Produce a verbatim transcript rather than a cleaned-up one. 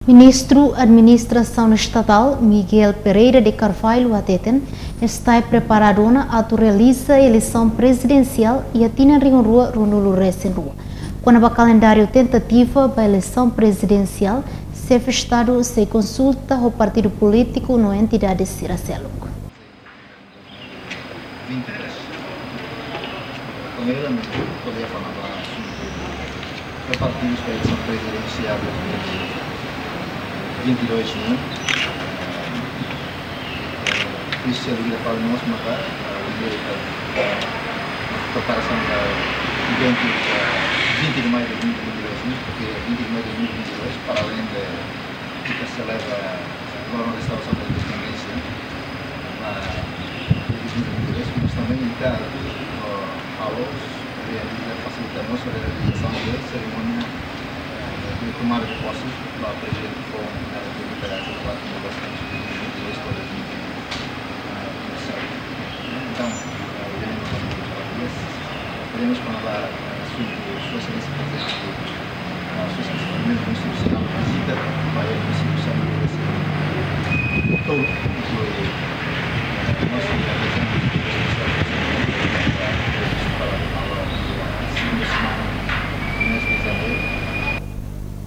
Ministru Administrasaun Estatál, Miguel Pereira de Carvalho, hateten, STAE preparadu ona atu realiza eleisaun prezidensiál iha tinan rihun rua ruanulu resin rua. Kona-ba kalendáriu tentativa ba eleisaun prezidensiál, Xefe Estadu sei konsulta ho partidu polítiku no entidade sira seluk. Vinte e três. Primeiru, ami ko'alia kona-ba asuntu preparativus ba eleisaun prezidensiál dois mil e vinte e dois nian. Eh, eh, presiza liga para nós, mas, eh, preparasaun ba eventu, eh, vinte de maio de dois mil e vinte e dois, né? Porque vinte de maio de dois mil e vinte e dois, para além de, de que celebra a restauração da independência, mas, eh, dois mil e vinte e dois, mas também está, eh, a los realiza, facilita a nossa realização de cerimónia, eh, de tomada de posse para o presidente foun da República, da República de dois mil e vinte e dois para dois mil e vinte e seis. Então, eh, iremos, iremos para a, eh, Sua Excelência Presidente, eh, Sua Excelência Primeiro-Ministro, visita, vai ao município de São Luís, todo